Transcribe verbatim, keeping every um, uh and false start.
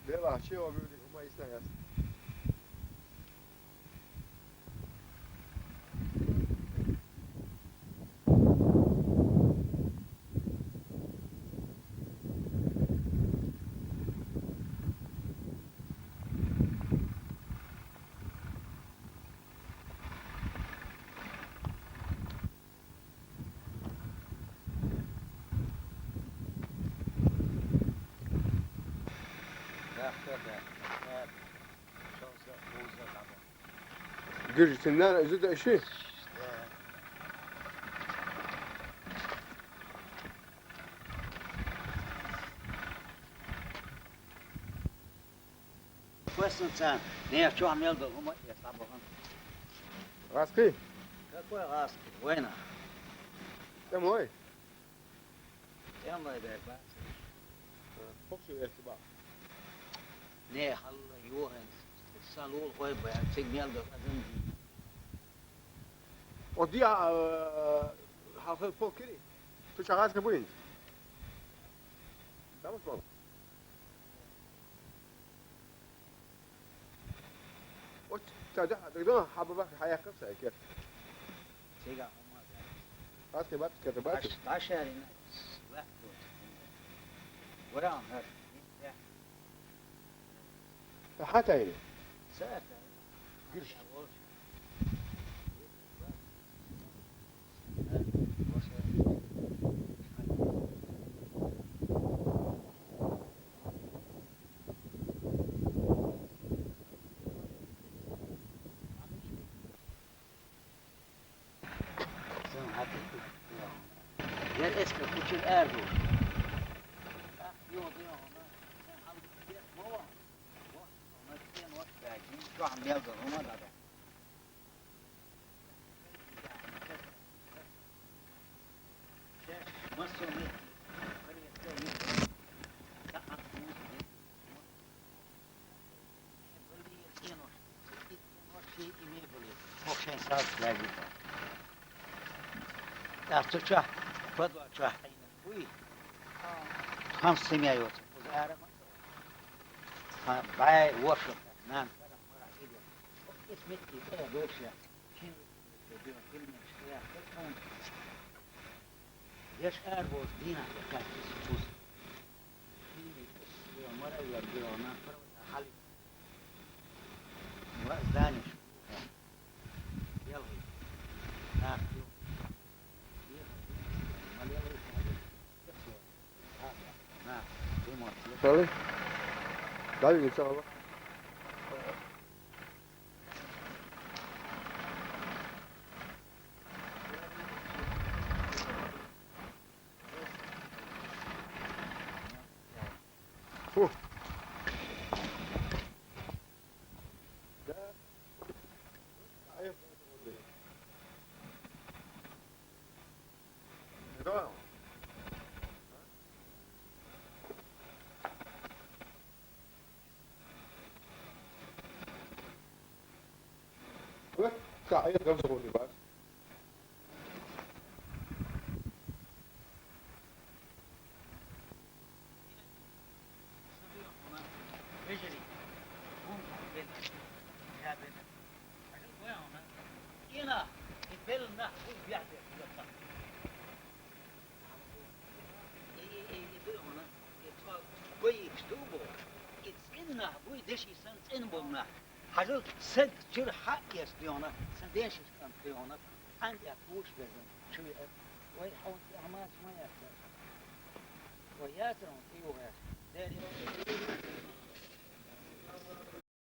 Bela, şey o, böyle kuma isna yas. Gürcüsünden özü de işi. Question time. Не, чё, мел да, ума, я слабо. Раски? Какой раски? Война. Домой. Домой, да, ба. Фоксу эсти ба. Не, халла, юхен. Салул хой ба, циг мел да, азым. О, диа, э, халхы фокири. Ту чагас ке буин. Тамас мал. Оч, та, да, да, да, хаба бак, хаяк капса, ке. Сега, хома. Баске, баске, баске. Таш, таш арина. Вах, вот. Варан, хар. Хата ини. Сата. Гирш. Sen hadi. Ya eski kuçun erdu. Ah, yok, yok, ama sen al, bir mola. Bak, ama sen o belki şu an mevzu, ama da. Ахцу чохь, подвал чохь Ӏийна буй? Хьан семья йоцу? Узара ма ца. Хьан бай, воша, нан, сарах, марах, иде. Эс метти, э, доша. Кин, э, дё, пельмень, штря, хэ, тон. Деш ар боз, дина, хэ, кат, эс чус. Кин, э, дё, мара, я, дё, нан, пара, хали. Ва, здание, шкуха. Делай. Так, дё. Ехал, дё. Малелай, хали. Шали? Дали, иншалла. Фу. Ӏин болна. Хьажал, саг чуьра хьа а эцна йоьхна, сан дешаш кӀант йоьхна, ан тӀехь куш безна, чу веара. Вай хьо тӀехь маца ма яц. Вай яцара хьуна тӀе юхаеш. Дера.